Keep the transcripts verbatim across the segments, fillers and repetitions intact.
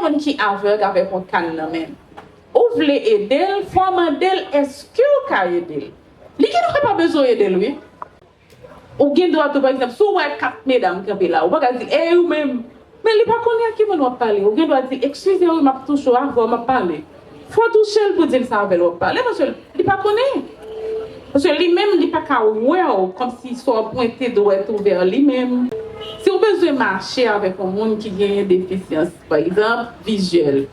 Moun ki avèg avèk yon kann nan men l. Ou vle ede l, fò w mande l, èske w ka ede l? Li gendwa pa bezwen w ede l, wi. Ou gen dwa tou, pa egzanp, si w wè kat medam kanpe la, ou pa ka di, "Ey, ou menm." Men li pa konnen a ki moun w ap pale. Ou gen dwa di, "Eskize, wi, m ap touche w, avè w m ap pale." Fò w touche l pou di l se avè l w ap pale, paske li pa konnen. Paske li menm, li pa ka wè w, kòmsi sa w pwente dwèt ou vè li menm. Si w bezwen mache avèk yon moun ki genyen defisyans, pa egzanp, vizyèl,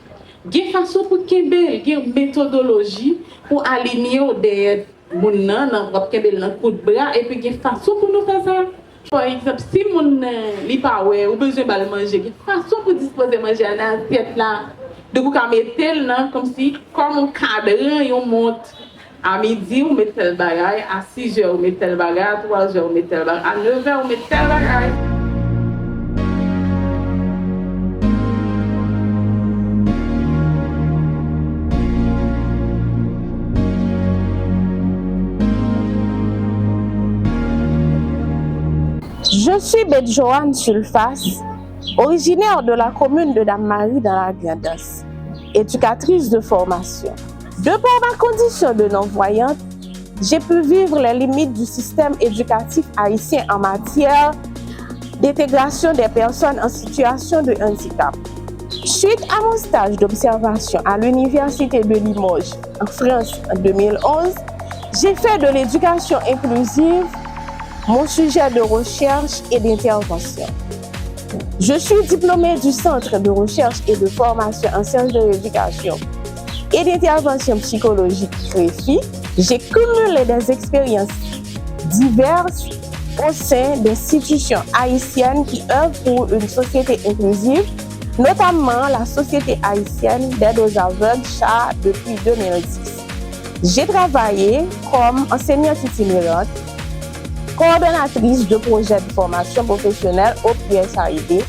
gen fason pou kenbe l, gen metodoloji pou alinye w dèyè moun nan, nan, w ap kenbe l nan kout bra, epi gen fason pou nou fè sa. Pa egzanp, si moun nan, li pa wè, ou bezwen ba l manje, gen fason pou dispoze manje a nan asyèt la. Donk, ou ka mete l nan, kòmsi, kòm yon kadran, yon mont. A midi, ou met tèl bagay, a sis è, ou met tèl bagay, a twa è, ou met tèl bagay, a nèf è, ou met tèl bagay. Je suis Bedjoane Sulface, originaire de la commune de Dame-Marie dans la Grand'Anse, éducatrice de formation. De par ma condition de non-voyante, j'ai pu vivre les limites du système éducatif haïtien en matière d'intégration des personnes en situation de handicap. Suite à mon stage d'observation à l'Université de Limoges, en France, en deux mille onze, j'ai fait de l'éducation inclusive mon sujet de recherche et d'intervention. Je suis diplômée du Centre de recherche et de formation en sciences de l'éducation et d'intervention psychologique, CREFI. J'ai cumulé des expériences diverses au sein d'institutions haïtiennes qui œuvrent pour une société inclusive, notamment la Société haïtienne d'aide aux aveugles, cha, depuis deux mille dix. J'ai travaillé comme enseignante itinérante, coordonnatrice de projet de formation professionnelle au P S A I D,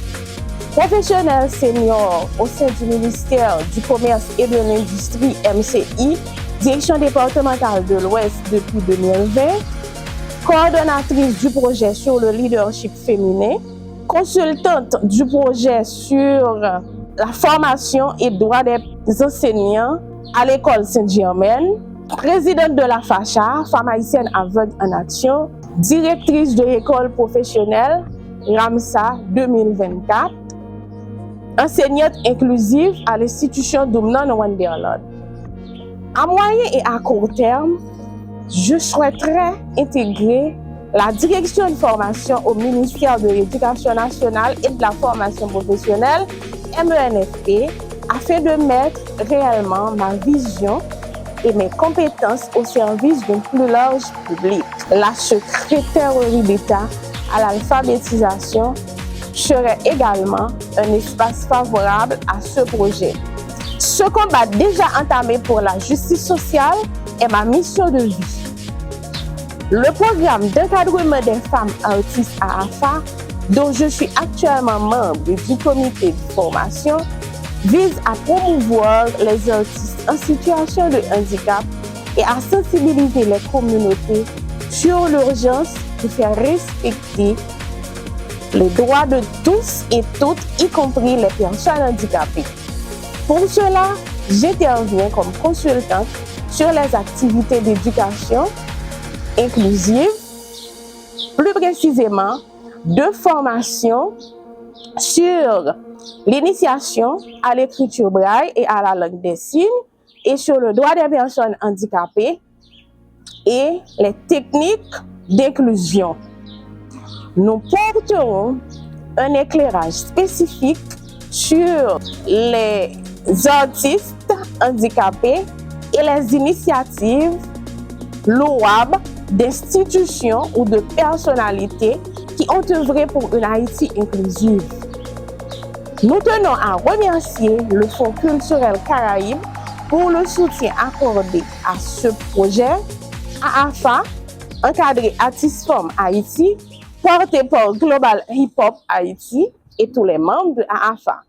professionnelle senior au sein du ministère du Commerce et de l'Industrie, M C I, Direction départementale de l'Ouest depuis deux mille vingt, coordonnatrice du projet sur le leadership féminin, consultante du projet sur la formation et droit des enseignants à l'école Sainte-Germaine, présidente de la FACHA, Femmes haïtiennes aveugles en action, directrice de l'école professionnelle RAMSA deux mille vingt-quatre, enseignante inclusive à l'institution Dumnon Wonderland. À moyen et à court terme, je souhaiterais intégrer la direction de formation au ministère de l'Éducation nationale et de la formation professionnelle, M E N F P, afin de mettre réellement ma vision et mes compétences au service d'un plus large public. La secrétaire d'État à l'alphabétisation serait également un espace favorable à ce projet. Ce combat déjà entamé pour la justice sociale est ma mission de vie. Le programme d'encadrement des femmes artistes à AFA, dont je suis actuellement membre du comité de formation, vise à promouvoir les artistes en situation de handicap et à sensibiliser les communautés sur l'urgence de faire respecter les droits de tous et toutes, y compris les personnes handicapées. Pour cela, j'interviens comme consultante sur les activités d'éducation inclusive, plus précisément de formation sur l'initiation à l'écriture braille et à la langue des signes et sur le droit des personnes handicapées et les techniques d'inclusion. Nous porterons un éclairage spécifique sur les artistes handicapés et les initiatives louables d'institutions ou de personnalités qui ont œuvré pour une Haïti inclusive. Nous tenons à remercier le Fonds culturel Caraïbes pour le soutien accordé à ce projet, à AFA, encadré Artist Femme Haïti, porté par Global Hip Hop Haïti et tous les membres de AFA.